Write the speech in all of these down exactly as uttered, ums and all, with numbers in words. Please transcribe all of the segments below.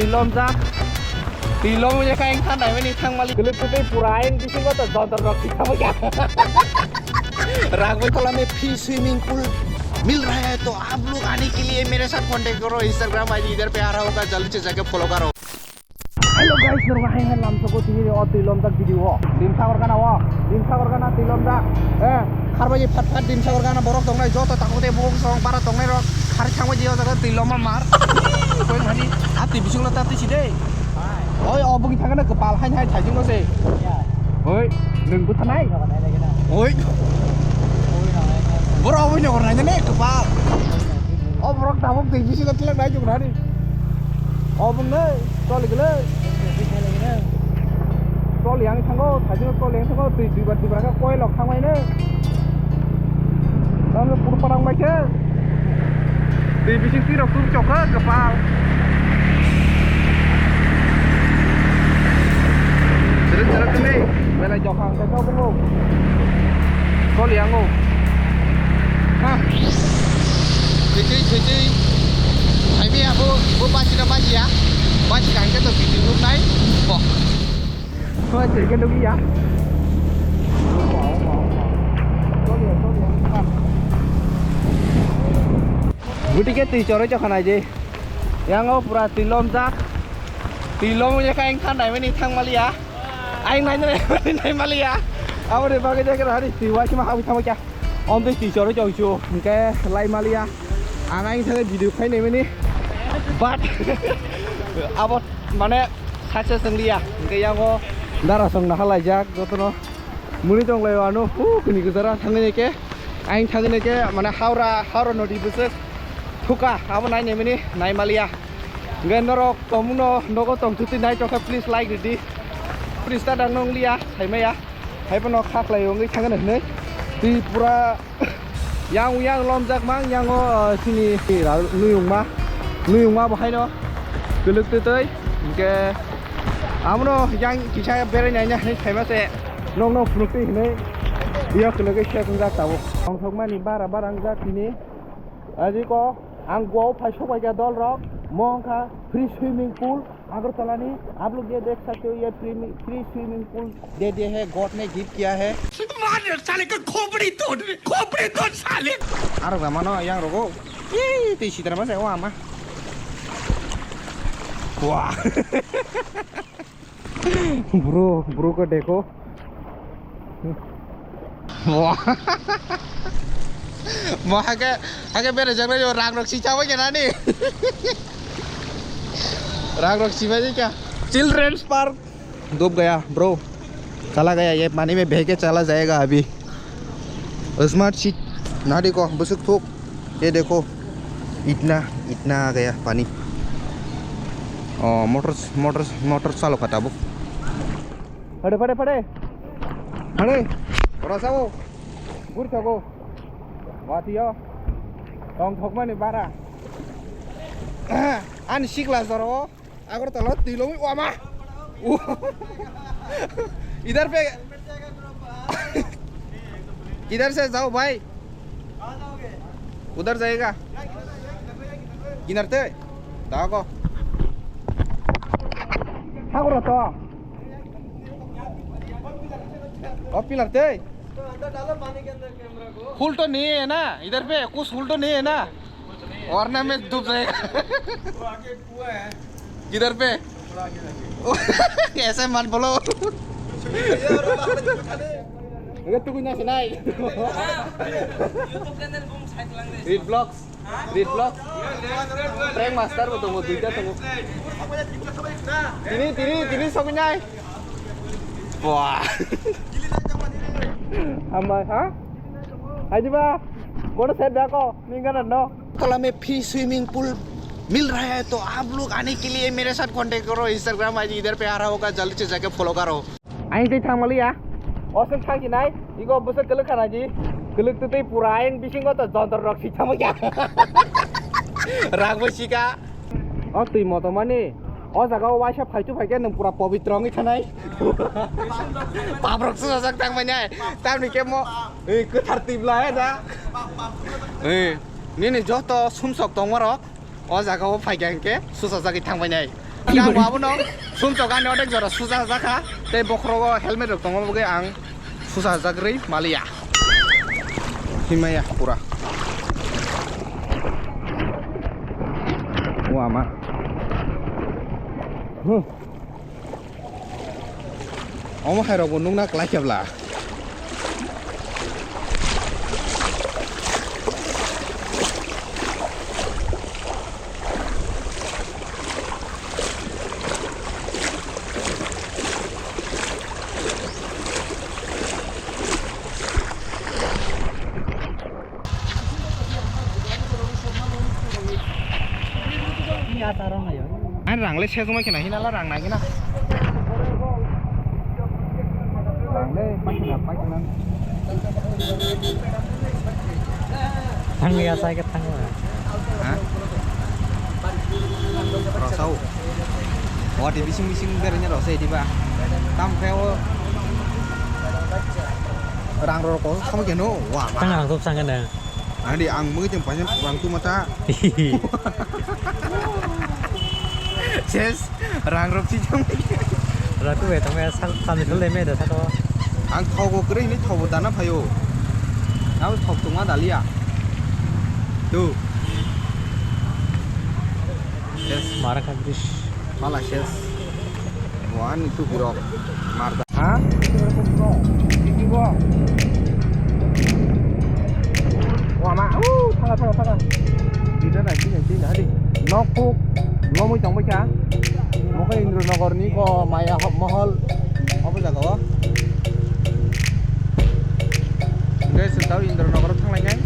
Twi lomjak. Twi lomjak khe ang thanai mani thangmali. Kwlwk kwtwi pura ayang bisingo to dodor rok thik thangmani. Ragwi kola mein free swimming pool mil raha hai, to aap log aane ke liye mere saath contact karo, Instagram I D idhar pe aa raha hoga, jaldi se jaake follow karo. Hello guys, norok hai hai lamsoko tini o twi lomjak video o. Dimsagor gana o, Dimsagor gana twi lomjak. Eh, kharbaji phat phat Dimsagor gana borok tongnai, joto takhuk tei bukhuk song bara tongnai rok. Khar thangbaji o jaga twi loma mar. Koi hani, a twi bisingo ta twi si de. Oi, o bwkni thangna kwpal hai hai thaijingo se. Oi, nwng bwthanai. Oi. Boro obo ni ornai ne kwpal. O borok tabuk twi bisingo tlak nai jung rani. O bwngnai, choli gele. Choli yang thango, thaijingo choli yang thango, twi duibar duibar khe koi lok thangmai ne. Tamo pur parang bai khe. Twi bising twi rok tum chokha kwpal. Jereng jereng kene belai jokha ang khe kau bungo. Kol yango. Ha. Thwijwi thwijwi. Hai bi abo bo basi na basi ya. Basi ka ang khe to video nai. Bo. Hoi, twi khe nukliya. Guti khe twi chorwi chokha nai je. Yango pura twi lomjak. Twi lomjak khe ang thanai mani thangmaliya. Ang nai nai mani nai maliya. Aboni bagwi je khe hari twi waisima hawi thangma kya. Om twi twi chorwi chokchu. Hwnkhe lai maliya. Ang ang thangwi video khai nai mani. But abo mane success wng liya. Hwnkhe yango dara song nahalaijak jotono. Muni tong lai ano, hu, kini gujara thangwi nai khe. Aing thangwi nai khe, mane Howrah, Howrah nodi bwswk thuka, abo nai nai mani nai maliya. Hwnkhe norok tongmungno nogo tong thutwi nai tongkha, please like ridi. Please ta dang nong liya, saimaya. Hai phano kha khlai wngwi thangwi nai hwnwi. Twi pura yang yang lomjak mang, yango, uh, sini ra-, nuyungma. Nuyungma bo haino kwlwk twtwi. Hwnkhe amono yang kisa berai nai nai hwnwi saima se. Nokno phunukti hinwi iya kwlwgwi se tongjak tabuk. Tongthokmani bara bara wngjak tini. Ajiko ang Goa phai sokbaikha dolrok, mo wngkha free swimming pool Agartala ni. Aap log ye dekh sakte ho, ye free mi-, free swimming pool de diye hai, God ne gift kiya hai. मार साले का खोपड़ी तोड़, खोपड़ी तोड़ साले। Aro ga mano yang rogo. Ih, tei sitra ma se wa ma. Wah. Bro, bro ko dekho. Wah. Mo hake, hake bere jagra yo rang rok si chawa kena ni. Rang rok si ba kya? Children's Park. डूब गया ब्रो, चला गया ये पानी में, बह के चला जाएगा अभी। स्मार्ट सीट ना देखो, बसुक थूक। ये देखो, इतना, इतना आ गया पानी। ओ, मोटर, मोटर, मोटर चालू कर tabuk। Pade, pade, pade. Pade. Ora sao. Gur thago. Watio. Tongthokmani bara. Ani sikla joro. Agartala twi lomwi wama. इधर पे, किधर से जाओ भाई? उधर जाएगा। Kinar te? Dago. Hagoro to. O pillar te. फूल तो नहीं है ना इधर पे, कुछ फूल तो नहीं है ना, वरना मैं डूब जाएगा। किधर पे? ऐसे मत बोलो। Ege tukui na sinai. Read vlogs. Read vlogs. Prank master bo tongo, duita tongo. Tini, tini, tini sokwi nai. Wah. Hambai, ha? Ajiba, kono set dako, ningana no. Cola में फ्री स्विमिंग पूल मिल रहा है, तो आप लोग आने के लिए मेरे साथ कॉन्टैक्ट करो, Instagram I D इधर पे आ रहा होगा, जल्दी से जाके फॉलो करो। Aing tei thangmaliya. Oswk thangsinai, igo bwswk kwlwk khana di. Kwlwk twtwi pura ayang bisingo to jontor rok si thangmaliya. Ragwi sika. O twi motomani. O jaga o waisa phaitu phaikhe nwng pura pobitro wngwi thanai. Paprok swsajak thangmani ai. Tamni khe mo, eh, kwthar twi bla he da. Eh, nini joto sumsok tongmarok o jaga o phaikha hinkhe swsajagwi thangmani ai. Ang abono sumsok ani odek jora suja jakha, tei bokhorogo helmet rok tongma bagwi ang suja jagrwi maliya. Himaya pura. O ama. Huh. Omo hai rok bo nukna klai khe bla. Ani rang le sejak mai khna hinala rang nai gina. Rang le pai khna pai khna. Thang ya sai ka thang. Ha? Rosau. Wati bising bising berenya rosai diba. Tam khe o. Rang rok ko samo keno. Wa. Thang rang sok sang kena. Ani ang mui tong paina rang tu mata. Ses, rang rok si jong. Ratu be tong ya sak kami thole me da sako. Ang thok bo kwrwi ni thok bo dana phaio. Nabo thok tongma dalia. Tu. Ses. Mara kagris. Pala ses. Bo ani tupi rok. Marda. Ha? Wama, uh, thanga, thanga, thanga. Dida na, dida, dida, hadi. Nok kuk, lomwi tong baikha. Mokhe Indranagar ni ko maya hop mohol. Obo jaga o. Hingke chwng tao Indranagar o thanglainai.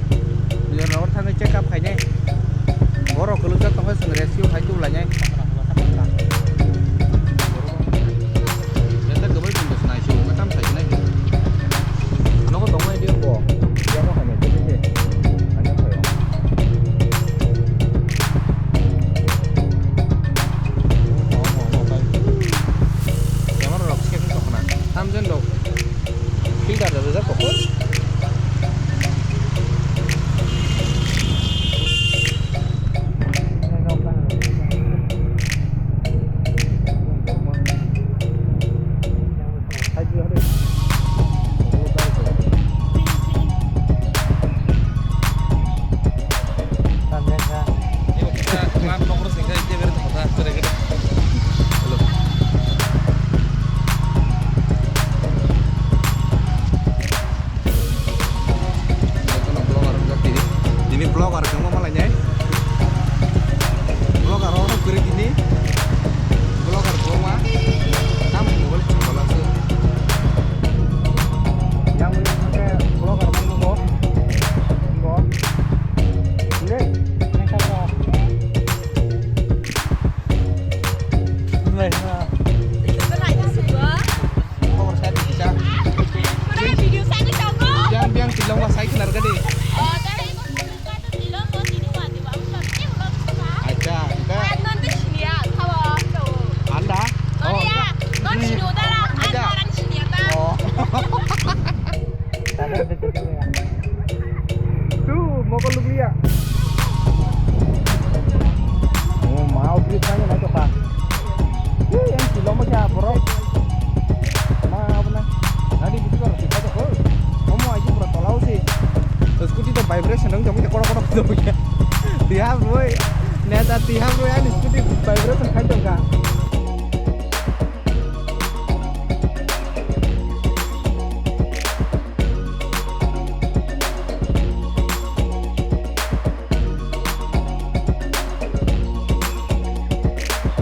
Indranagar thangwi check up khainai. Borok kwlwkjak tongkhe chwng rescue khai tubulainai. Jesa kwbai tongkhe chwng naisingkhe tam sainai. Nogo tongmani diyo bo. Yamo hai nai tebese. Ani phaio. Camera rok se tongkhna. Tamjen rok. Filter da rijak kok. Jotono vlogger wngkha tini. Tini vlogger wngma malainai. Vlogger rok kwrwi tini. Vlogger kwbangma. Tamo mobile phone kwlwngkhe. Yang wngkha vlogger wngkha bo. Bo. Hwnwi. Belai no sugo. Khobor sai di kisa. Pura video sai di tongo. Biang, biang tilong wa sai khinar gadi. Oh, dari ko tilong ko tini wa di wa. Acha, ita. Ah, non te sinia, khawa, to. Anda? Non ya, non sinu dara, anda ran sinia ta. Oh. Tu, mokol lukliya. Oh, ma, office nanya nai toka. Ih, yang silong macam borok. Ma, apa na? Nadi gitu kan, kita tuh, oh, kamu aja pura tolau sih. Scooty tuh vibration dong, kamu kono kono gitu ya. Tiap boy, neta tiap boy, ani scooty vibration.